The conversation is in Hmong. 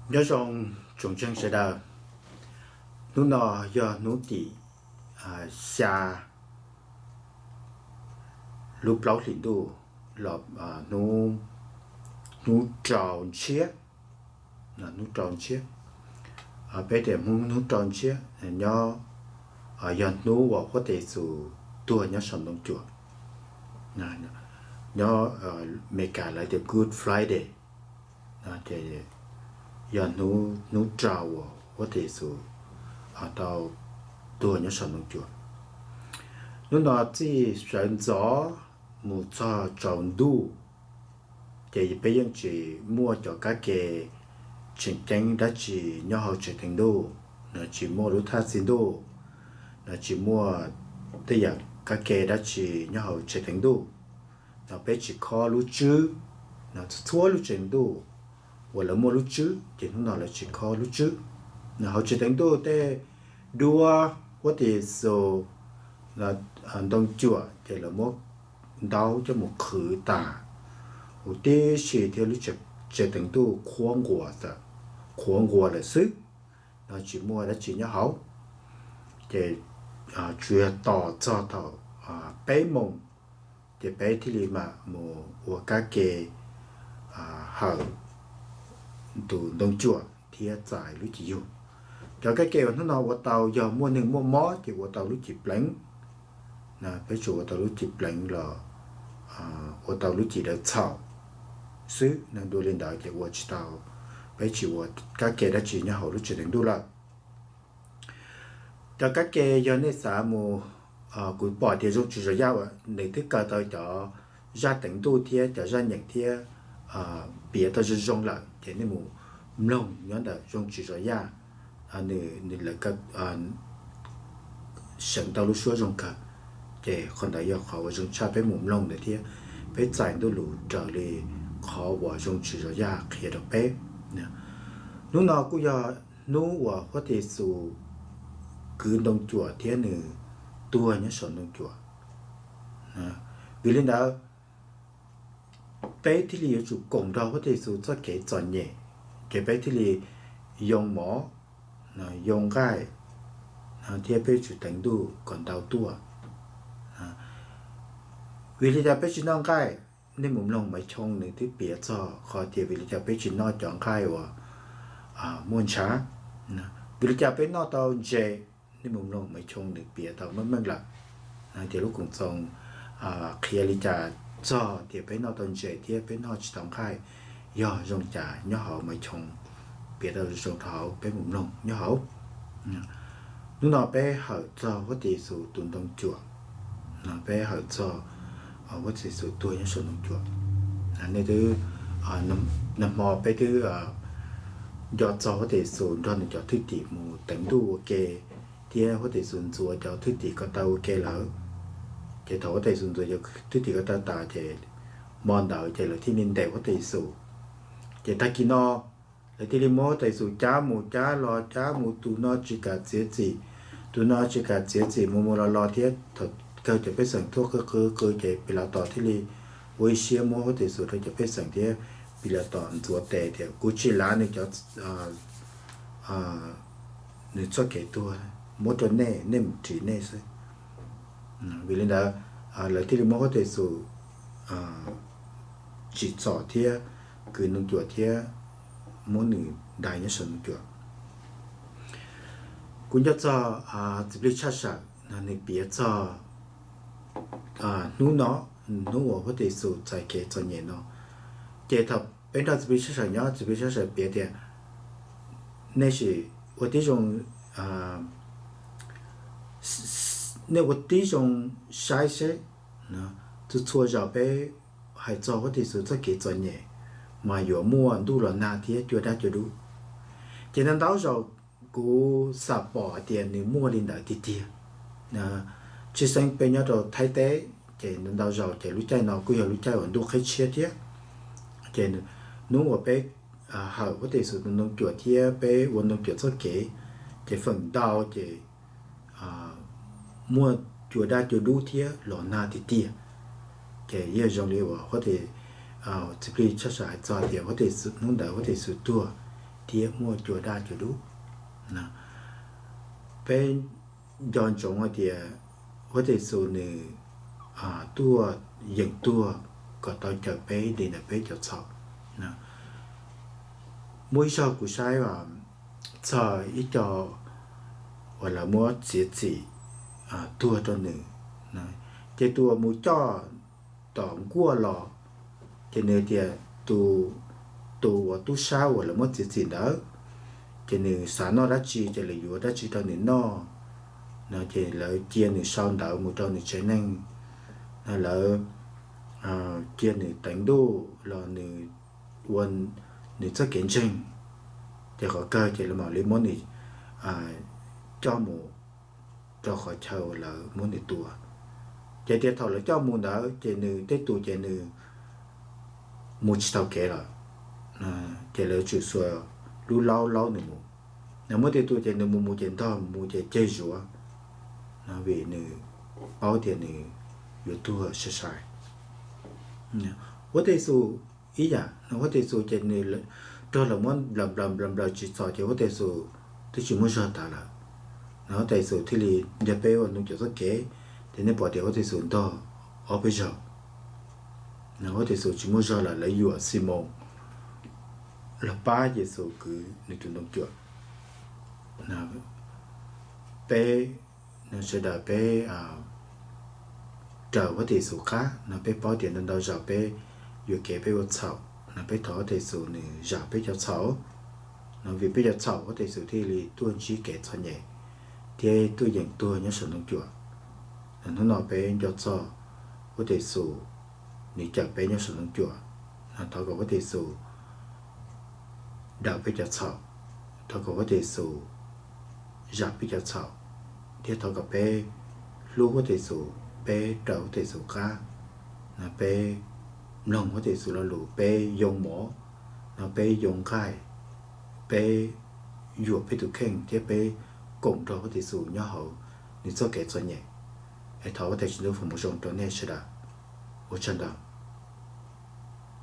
Nyob zoo tsoom ntseeg sawv daws, hnub no yog hnub tim xya lub plaub hlis ntuj los hnub rau ntshiab, hnub rau ntshiab. Peb tias hnub rau ntshiab nyob, yog hnub uas Huab Tais Xus tuag nyob saum ntoo cuam. Nyob Amelikas lawv tias Good Friday, ces yog hnub rau uas Huab Tais Xus tau tuag nyob saum ntoo cuam. Hnub no txij sawv ntxov mus txog tsaus ntuj, ces peb yeej tsis muaj cov kab ke tseem ceeb dab tsi nyob hauv tsev teev ntuj, no tsis muaj lub thaj txi ntuj, no tsis muaj tej yam kab ke dab tsi nyob hauv tsev teev ntuj. No peb tsis khob lub tswb, no txhua lub tsev teev ntuj uas lawv muaj lub tswb ces hnub no lawv tsis khob lub tswb. No hauv tsev teev ntuj tej duab Huab Tais Xus ntoo cuam ces lawv muab ntaub coj mus qhwv tas huv tib si thiab lub tsev teev ntuj qhuav nquas, qhuav nquas lawm xwb, no tsis muaj dab tsi nyob hauv. Ces tsuas yog tos txog thaum peb moos ces peb thiaj li mam mus ua kab ke hawm tus ntoo cuam thiab txais lub cim yug. Cov kab ke uas hnub no ua tau yog muaj neeg muaj mob ces ua tau lub cim pleev, peb tsuas ua tau lub cim pleev los ua tau lub cim daws txhaum xwb, neeg dua li ntawd ces ua tsis tau, peb tsis ua kab ke dab tsi nyob hauv lub tsev teev ntuj lawm. Cov kab ke yog nej xav mus, kuv pom tias zoo tsis zov yaj uas nws twb kaw tau cov zaj teev ntuj thiab cov zaj nyeem thiab piav tau zoo zoo lawm ces nej mus mloog nyob ntawm zoo tsis zov yaj, nws lawv seev tau lub suab zoo kawg. Ces qhov ntawd yog qhov uas zoo tshaj peb mus mloog ntawd thiab peb txais ntuj lus raws li qhov uas zoo tsis zov yaj qhia rau peb. Hnub no kuj yog hnub uas Huab Tais Xus kwv ntoo cuam thiab nws tuag nyob saum ntoo cuam. Vim li ntawd, peb thiaj li yuav tsum koom nrog Huab Tais Xus txoj kev txom nyem, ces peb thiaj li yoo mov, yoo nqaij, thiab peb yuav tsum teev ntuj kom ntau tuaj. Vim li cas peb tsis noj nqaij? Nej mus mloog Maiv Choo nws twb piav txog qhov tias vim li cas peb tsis noj cov nqaij uas muaj ntshav. Vim li cas peb noj tau ntses? Nej mus mloog Maiv Choo nws piav tau meej meej lawm tias lub Koom Txoos qhia li cas txog tias peb noj tau ntses thiab peb noj tsis tau nqaij, yog zoo cas nyob hauv Maiv Choo, piav tau zoo rau hauv, peb mus mloog nyob hauv. Hnub no peb hawm txog Huab Tais Xus tus ntoo cuam, peb hawm txog Huab Tais Xus tuag nyob saum ntoo cuam. Nej twb, nag hmo peb twb nco txog Huab Tais Xus nrog nws cov thwj tim mus teev ntuj ua ke, thiab Huab Tais Xus ntxuav cov thwj tim ko taw ua ke lawm. Ces thaum Huab Tais Xus ntxuav cov thwj tim ko taw tas ces hmo ntawd ces lawv thiaj li ntes Huab Tais Xus. Ces tag kis no lawv thiaj li muab Huab Tais Xus cab mus cab los cab mus, tus no tsis kam txiav txim, tus no tsis kam txiav txim, mus mus los los thiab thaum kawg cov pej xeem tuaj qw qw qw ces Pis Las Tos thiaj li ua ib siab muab Huab Tais Xus rau cov pej xeem thiab Pis Las Tos ntxuav tes tias kuv tsis lav nws cov, nws txoj kev tuag, muab rau nej, nej mus ris nej xwb. Vim li ntawd, lawv thiaj li muab Huab Tais Xus tsim txom thiab kwv ntoo cuam thiab muab nws dai nyob saum ntoo cuam. Kuv nco txog Txiv Plig Tshaj Sawm no nws piav txog hnub no, hnub uas Huab Tais Xus txais kev txom nyem no. Ces thaum peb nrog Txiv Plig Tshaj Sawm nyob, Txiv Plig Tshaj Sawm piav tias nej sim ua tib zoo, nej ua tib zoo saib seb, txhua txhua zaus peb hais txog Huab Tais Xus txoj kev txom nyem mas yuav muaj ntuj los nag thiab cua dab cua dub. Ces ntau ntau zaus kuv xam pom hais tias nws muaj li ntawd tiag tiag. Tshwj xeeb peb nyob rau Thaib teb ces ntau ntau zaus ces lub caij no kuj yog lub caij uas ntuj qhib tshiab thiab. Ces hnub uas peb hawm Huab Tais Xus tus ntoo cuam thiab peb ua ntoo cuam txoj kev, ces feem ntau ces muaj cua dab cua dub thiab los nag tiag tiag. Ces yog zoo li uas Huab Tais, Txiv Plig Tshaj Sawm hais txog tias Huab Tais Xus, hnub ntawd Huab Tais Xus tuag, thiab muaj cua daj cua dub. Peb nco ntsoov hais tias Huab Tais Xus nws tuaj yeem tuag kom tau cawm peb li ntawm peb cov txhaum. Muaj ib zaug kuv saib txog ib co uas lawv muab txiav txim tuag rau nws, ces tus uas mus coj tom nkuaj los, ces nws tias tus uas tub sab uas lawv muab txiav txim ntawd, ces nws xav noj dab tsi ces lawv yuav dab tsi rau nws noj no, ces lawv cia nws sau ntawv mus rau nws tsev neeg, lawv cia nws teev ntuj los nws ua nws txoj kev ntseeg, ces qhov kawg ces lawv mam li muab nws coj mus rau qhov chaw uas lawv muab nws tua. Ces tias thaum lawv coj mus ntawd ces nws tej tus ces nws mus tsis tau kev lawm, ces lawv tsum xuas lub laub laub nws mus. Muaj tej tus ces nws mus mus ces ntog, mus ces ceg zuav, vim nws paub tias nws yuav tuag sai sai. Huab Tais Xus ib yam no, Huab Tais Xus ces nws raug lawv muab nplaws nplaws nplaws nplaws tsis txhaum ces Huab Tais Xus twb tsis muaj zog tas lawm. No Huab Tais Xus thiaj li nrog peb ua Nus Cuam txoj kev, ces nej pom tias Huab Tais Xus ntog ob peb zaug. No Huab Tais Xus tsis muaj zog lawm, lawv yuam Xis Moos los pab Yes Xus kwv nws tus Nus Cuam. Peb, sawv daws peb raws Huab Tais Xus qab no, peb paub tias ntau ntau zaus peb yuam kev peb ua txhaum no, peb thov Huab Tais Xus nws zam peb cov txhaum no, vim peb cov txhaum Huab Tais Xus thiaj li tuaj ntsib kev txom nyem thiab tuaj yeem tuag nyob saum Nus Cuam. Hnub no peb nco txog Huab Tais Xus nws cawm peb nyob saum Nus Cuam no, thov kom Huab Tais Xus daws peb cov txhaum, thov kom Huab Tais Xus zam peb cov txhaum, thiab thov kom peb hlub Huab Tais Xus, peb raws Huab Tais Xus qab no, peb mloog Huab Tais Xus lo lus, peb yoo mov no, peb yoo nqaij, peb yuam peb tus kheej thiab peb koom nrog Huab Tais Xus nyob hauv nws txoj kev txom nyem. Es thov Huab Tais Ntuj foom hmoov zoo rau nej sawv daws. Ua tsaug ntau.